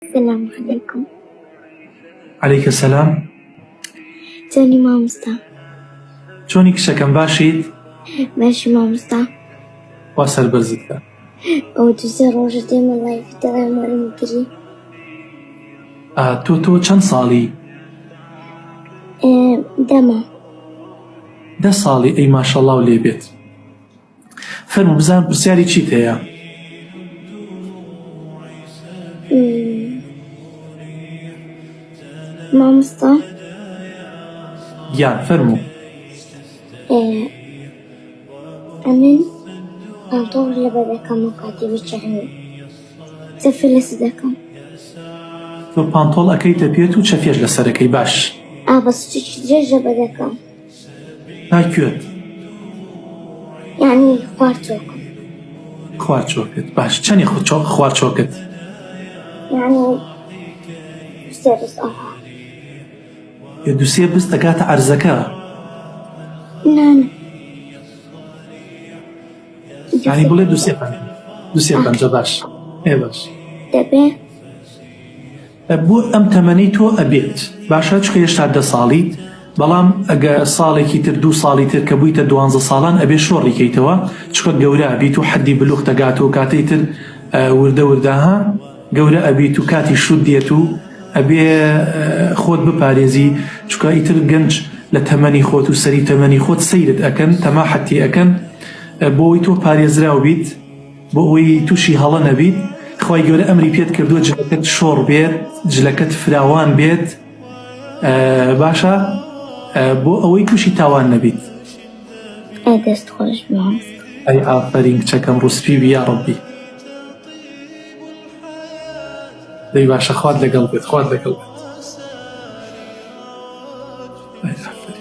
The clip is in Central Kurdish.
سلام علیکم. علیکە سلام. چۆنی مامۆستا؟ چۆنی کچەکەم باشیت؟ باشی مامۆستا. خوا سەربەرزت کات. ئەوە دوو سێ ڕۆژە دێمە live ی دەڵێم وەرم گری. ئا تۆ تۆ چەند ساڵی؟ دەمە. دە ساڵی ئەی ماشەڵاو لێ بێت. فەرموو بزانم پرسیاری چیت هەیە؟ مامۆستا گیان فەرموو. ئەمن پانتۆڵ لەبەر دەکەم و کاتی بچانی چەفی لەسەر دەکەم. تۆ پانتۆڵ ئەکەیتە پێت و چەفیەش لەسەرەکەی باش. ئا بەس شتێکی درێژ لەبەر دەکەم. تا کوێت؟ یانی خوار چۆکم. خوار چۆکت باش چەنی خوار چۆکت؟ یانی سێ بست ئەوها. ئێ دوو سێ بست ئەگاتە عەرزەکە؟ نا نا. یانی بڵێ دوو سێ پەنجە دوو سێ پەنجە باش ئێ باش. دەبێ؟ بۆ ئەم تەمەنەی تۆ ئەبێت باشە چونکە هێشتا دە ساڵیت بەڵام ئەگە ساڵێکی تر دوو ساڵی تر کە بوویتە دوانزە ساڵان ئەبێ شۆڕی کەیتەوە چونکە گەورە ئەبیت و حەدی بلوغ دەگات و کاتەی تر وردە وردە ها گەورە ئەبیت و کاتی شوت دێت و ئەبێ خۆت بپارێزی چونکە ئیتر گەنج لە تەمەنی خۆت و سەری تەمەنی خۆت سەیرت ئەکەن تەماحت تێ ئەکەن بۆ ئەوەی تۆ پارێزراو بیت بۆ ئەوەی توشی هەڵە نەبیت خوای گەورە ئەمری پێت کردووە جلەکەت شۆڕ بێت جلەکەت فراوان بێت باشە بۆ ئەوەی تووشی تاوان نەبیت. ئەی دەست خۆش مامۆستا. ئەی ئافەرین کچەکەم ڕوسپی بی یاڕەبی. دەی باشە خوات لەگەڵ بێت خوات لەگەڵ بێت. ئەی ئافەرین.